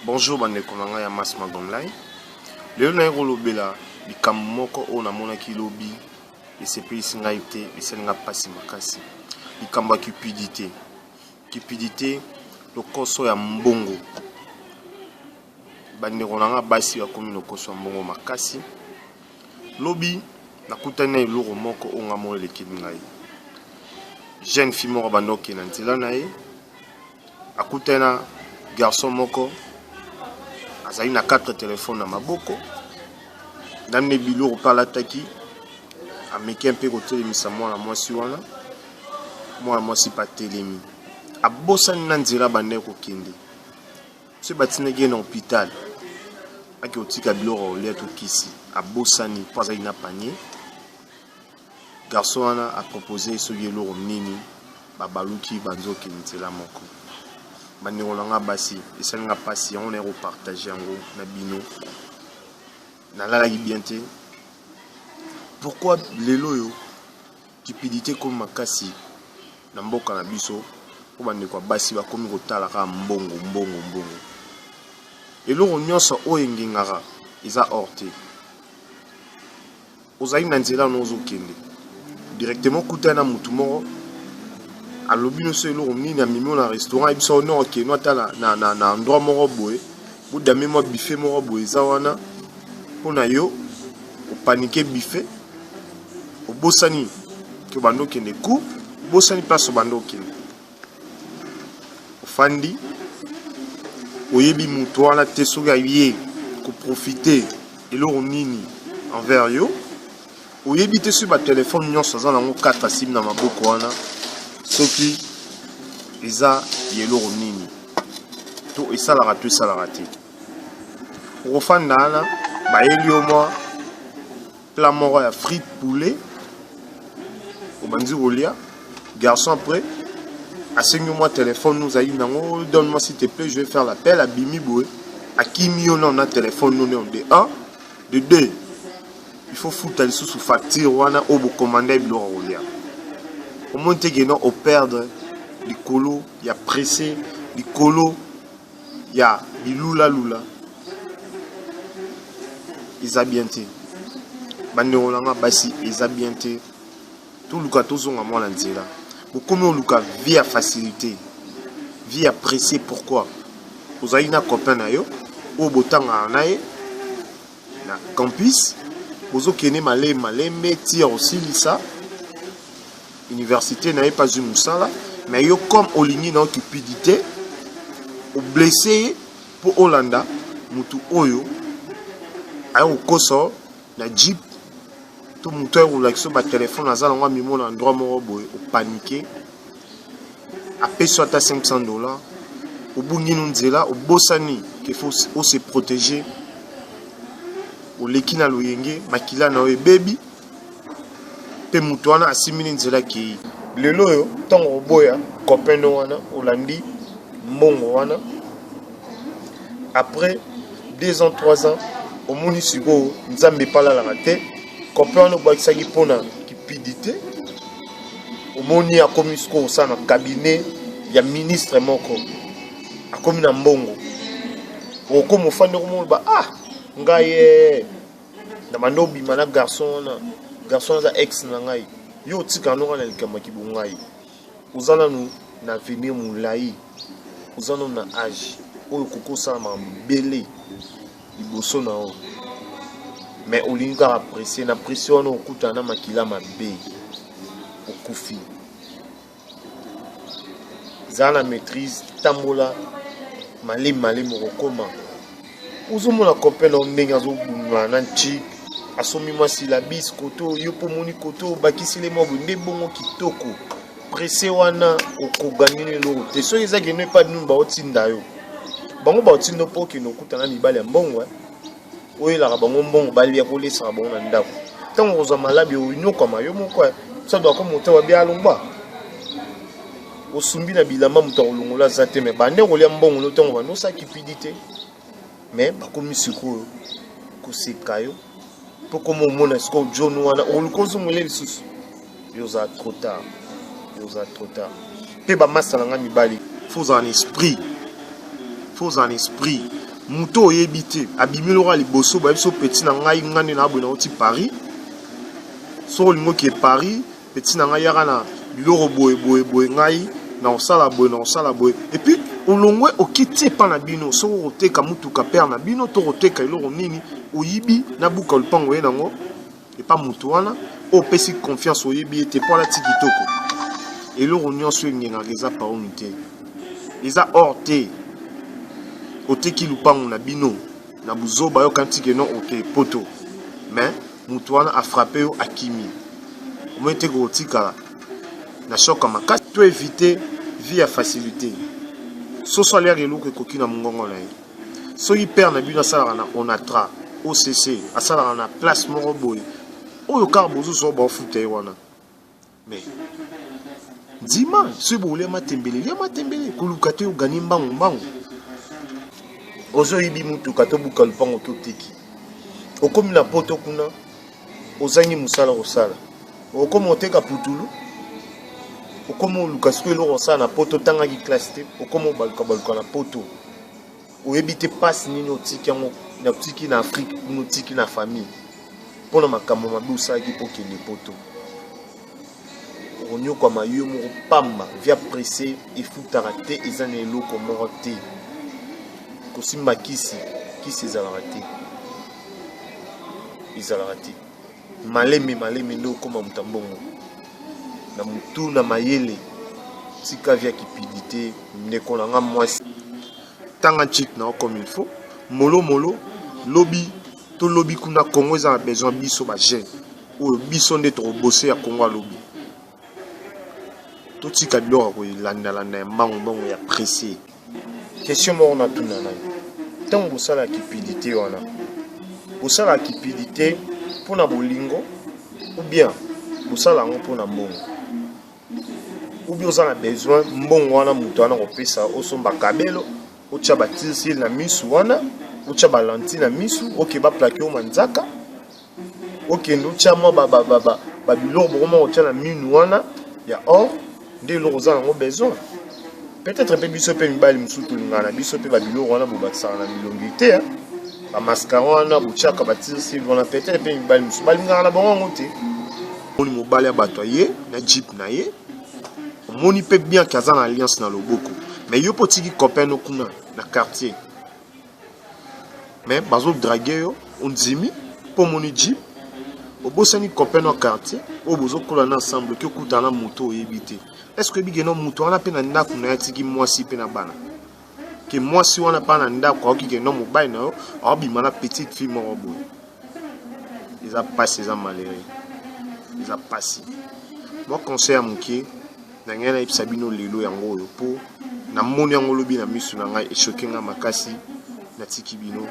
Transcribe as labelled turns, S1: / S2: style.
S1: Bonjour bandeko na ngai ya Mass Mag Online. Lelo naye kolobela likambo moko oyo namonaki lobi esepelisi ngai te, esali ngai mpasi makasi. Likambo ya cupidite. Cupidite, lokoso ya mbongo. Bandeko na ngai basi bakomi lokoso ya mbongo makasi. Lobi nakutani na eloko moko oyo ngai moko elekeli ngai. Jeune fille moko abanda kokende na nzela na ye akutani na garçon moko azali na 4 telefone na maboko na nde biloko mpe alataki ameki mpe kotelemisa mwana mwasi wana mwana mwasi mpe atelemi abosani na nzela abandaki kokende soki batindaki ye na hôpital ake kotika biloko ya kolia to kisi abosani mpo azalaki na panier Garçon wana a proposer ye soki eloko nini babaluki banzoki nzela moko. Bandeko na nga basi esali nga pasi yango naye ko partager yango na bino. Nalalaki bien te. Pourquoi lelo oyo cupidite ekomi makasi na mboka na biso mpo bandeko ya basi bakomi kotala kaka mbongo mbongo mbongo. Eloko nyonso oyo engengaka eza or te. Ozali na nzela no ozo kende directement okutani na mutu moko alobi no so eloko nini amemi yo na restaurant ayebisa yo no okende ata na, na, na, na endroit moko boye bodame mwa buffet moko boye eza wana mpo na yo opanike buffet obosani ke obanda okende cour obosani place obanda okende ofandi oyebi moto wana te soki aye koprofite eloko nini envers yo oyebi te soki batelefone nyonso aza nango 4 asimbi na maboko wana soki eza ya eloko nini to esalaka to esalaka te okofanda wana bayeli yo mwa Plat moko ya frite poulet obandi kolia garçon après asengi mwa téléphone ozali nango donne moi s'il te plaît je vais faire l'appel abimi boye akimi yo nano na téléphone nono de 1 de 2 il faut futa lisusu facture wana oyo bokomanda biloko ya kolia omoni te keno operdre likolo ya presse likolo ya bilula lula eza bien te bandeko na nga basi eza bien te toluka tozonga mwana nzela bokomi oluka vie ya facilité vie ya pressé pourquoi ozali na copain na yo oyo botangaka na ye na campus bozokende malembe malembe ti ya kosilisa université na ye mpe azwi mosala mais yo comme olingi na yo cupidité oblesse ye mpo olanda motu oyo aye kokosa na jeep to motu aye kolakisa batelefone aza nango amimo na endroit moko boye opanike apesi yo ata 500 dollars obungi no nzela obosani ke faut ose protéger oleki na loyenge makila na yo ebebi mpe moto wana asimbi ni nzela akei lelo oyo ntango oboya copain no wana olandi mbongo wana après 2 ans 3 ans omoni sikoyo nzambe epalalaka te copain wana obakisaki mpona kipidite omoni akomi sikoyo kosala na cabinet ya ministre moko akomi na mbongo okoma ofandi okomoloba ah ngai eh, na banda obima na garçon wana garçon aza ex na ngai yo otika noka na likambo ya kibongai oza nanu na avenir molai oza nanu na age oyo okoki osala makambo ebele liboso na yo mais olingi kaka presse na presse wana okutana na makila mabe okufi zala na maîtrise tambola malemi malemi okokoma ozomona copain na yo ndenge azobunda na nchik asombi mwa silabis koto yo mpo omoni koto obakisile mwa boye nde bongo kitoko presse wana okogani eloko te soki eza keno epa bino baotinda yo bango baotinda mpo okende okutana mibali ya mbongo eh. Oyelaka bango mbongo balia kolesaka bango na ndako. Ntango okozwa malabi onyokwama yo moko eh. Sabu akoma moto wabi alongwa. Osumbi na bilamba moto akolongola aza te mais bande kolia mbongo no ntango bande osala cupidite. Mais bakomi sikoyo koseka yo mpo koma omona sikoyo John wana oluka ozongela lisusu yo oza trop tard yo oza trop tard mpe bamasta na ngai mibali faut ozala na esprit faut ozala na esprit. Moto oyebi te abimi lokola liboso bayebi so petit na ngai, ngai nde naboye nauti Paris. Soki olingi oke Paris, petit na ngai, yaka na biloko boye boye boye, ngai na kosala boye, na kosala boye. Et puis olongwe, okiti epa na bino. Soki okoteka mutuka père na bino to koteka eloko nini oyibi na buka lupango, ye nango epa motu wana oyo opesi confiance, oyebi ete mpo alati kitoko. Eloko nyonso engengaka eza pauni te, eza or te. Oteki lupango na bino na buzoba, yoka ntike no oke poto, mais motu wana afrappe yo, akimi, omoni te kotikala na choc makasi. To éviter vie ya facilité. Soso aliaka eloko ekoki na mongongo na ye. Soki père na bino asalaka na Onatra, OCC, asalaka na place moko boye oyo kaka bozozwa baofuta ye wana, mais ndima. Soki bokolia matembele, lia matembele, koluka te ogani mbangu mbangu. Ozoyibi mutuka, tobuka lupango, toteki, okomi na poto kuna, ozangi mosala kosala, okomi oteka putulu, okomi oluka sikoyo eloko kosala na poto. Otangaki classe te, okomi obaluka baluka na poto, oyebi te mpasi nini otiki yango, otiki na Afrique kuna, otiki na famille mpona makambo mabe osalaki mpo okende poto. Okonyokwama yo moko pamba. Vie pressée efutaka te, eza na eloko moko te. Kosimba kisi, kisi ezalaka te, ezalaka te. Maleme maleme nde okóma moto ya mbongo na motu na mayele. Tika vie ya cupidité, ndeko na nga mwasi. Tanga chik na yo comme il faut, molo molo. Lobi tolobi kuna, Congo eza na besoin biso bajeune oyo, biso nde tokobose ya Congo. Alobi totika biloko ya kolandalanda ya mbangu mbangu, ya pressé. Question moko natuna nani: ntango bosalaka cupidité wana, bosalaka cupidité mpona bolingo ou bien bosala yango mpona mbongo, ou bien oza na besoin mbongo wana, moto wana kopesa, osomba kabelo, otya batire-cils na misu wana, otya balentilles na misu, oke baplaquer yo manzaka, okende otya mwa babiloko bokoma kotya na minu wana ya or, nde eloko oza nango besoin? Peut-être mpe biso mpe mibali mosusu tolingaka na biso mpe babiloko wana bobakisaka na milongi te, bamascara wana botiaka, batire-cils wana. Peut-être mpe mibali mosusu balingaka na bango yango te. Omoni mobali ya bato aye na jeep na ye, omoni mpe bien ke aza na alliance na loboko, mais yo mpo otiki copain no kuna na quartier, mais bazodraguer yo, ondimi mpo omoni jeep, obosani copain no quartier oyo bozokola na ensemble. Oki okutana na moto oyebi te. Est ce que oyebi keno moto wana mpe na ndako na ye atiki mwasi mpe na bana, ke mwasi wana mpa na ndako aoki keno mobali na yo aobima na petite fille moko boye? Eza mpasi, eza malheureux, eza mpasi. Mwa conseil ya moke na ngai nayebisa bino lelo yango oyo, mpo namoni yango lobi na miso na ngai, echoquer ngai makasi. Natiki bino.